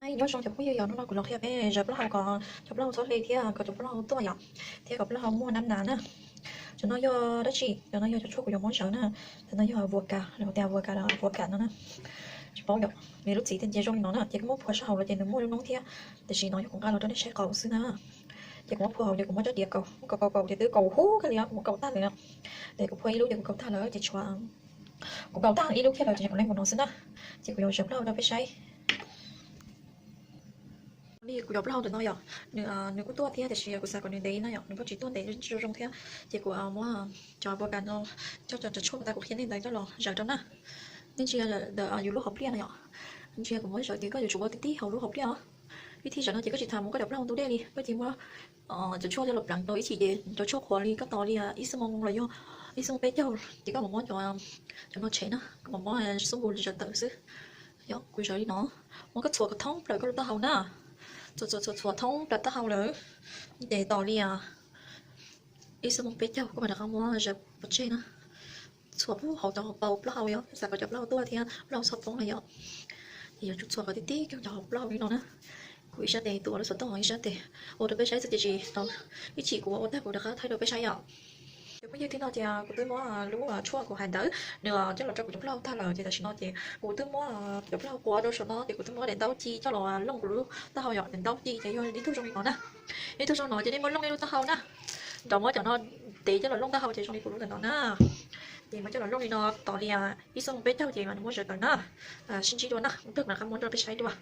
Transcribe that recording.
Nyob zoo cov phooj ywg, yog hnub no kuv los qhia peb zawv plaub hau kom cov plaub hau txhob hle thiab kom cov plaub hau tuaj yom, thiab kom plaub hau muaj nab nas na. Cov no yog dab tsi? Cov no yog cov tshuaj kuv yuav muab zawv na. Cov no yog vuas kas, lawv tias vuas kas los vuas kas no na. Tsis paub yom, nws lub txiv tias ntsia zoo li no na, ces kuv muab phua sab hauv los ces nws muaj lub noob thiab. Tiam sis no yog kuv nqa los rau nej saib qaus xwb na. Ces kuv muab phua hauv ces kuv muab rab diav kaus, kaus kaus kaus ces twb kaus huv kawg li, kuv muab kaus tag lawm. Ces kuv phua ib lub ces kuv kaus tag lawm ces tshuav, kuv kaus tag ib lub kiag lawm ces kuv leej mus no xwb na. Ces kuv yuav zawv plaub hau rau peb saib. Li kuv cov plaub hau ntawm no yom, nws kuj tuaj thiab tiam sis kuv xav kom nws ntev no yom, nws kuj tsis tuaj ntev zoo zoo thiab. Ces kuv muab cov vuas kas no, cov cov tshuaj uas kuv qhia nej ntawd coj los zawv rau na. Nej ntsia ntawm yus lub hauv pliaj no yom, ntsia kuv muab zawv ces koj yuav tsum ua tib tib hauv lub hauv pliaj os. Ib thij zawv no ces koj tsis tas mus koj cov plaub hau ntu dej li, koj cia li muab cov tshuaj coj los pleev rau ib chim ces cov tshuaj qhuav li koj tos li ib xuab moos los yog ib xuab moos peb caug ces koj mam muab cov, cov no tshem na, koj mam muab xuab npus zawv tawm xwb. Yog kuv zawv li no, muab koj txhuam kom thoob plaws koj lub taub hau na. Txhuam txhuam txhuam txhuam thoob plaws taub hau lawm ces tos li ib xuab moos peb caug koj mam rov qab muab zawv pov tseg na. Txhuam puag hauv tau hauv paus plaub hau yom, xav kom cov plaub hau tuaj thiab plaub hau txhob poob na yom. Ces yuav tsum txhuam kom tib tib kawg cov hauv plaub hau li no na. Kuv ib sab tes tuaj ua lub xov tooj, ib sab tes ua rau peb saib xwb tiam sis tau ib chim kuv ua tag kuv rov qab thaij rau peb saib yom. Cov phooj ywg, tib no ces kuv twb muab lub tshuaj kuv hais ntawd nws coj los rau kuv cov plaub hau tag lawm ces tam sim no ces kuv twb muab cov plaub hau quav rau saum no ces kuv twb muab daim ntaub ci coj los looj kuv lub taub hau yom. Daim ntaub ci ces yog ib tug zoo li no na. Ib tug zoo no ces nej muab looj nej lub taub hau na. Nrog muab cov no tev coj los looj taub hau ces zoo li kuv lub ntawm no na. Ces muab coj los looj li no tos li ib xuab moos peb caug ces mam muab zawv tawm na. Sib ntsib dua na, ua ntej kuv rov qab muab rau peb saib dua.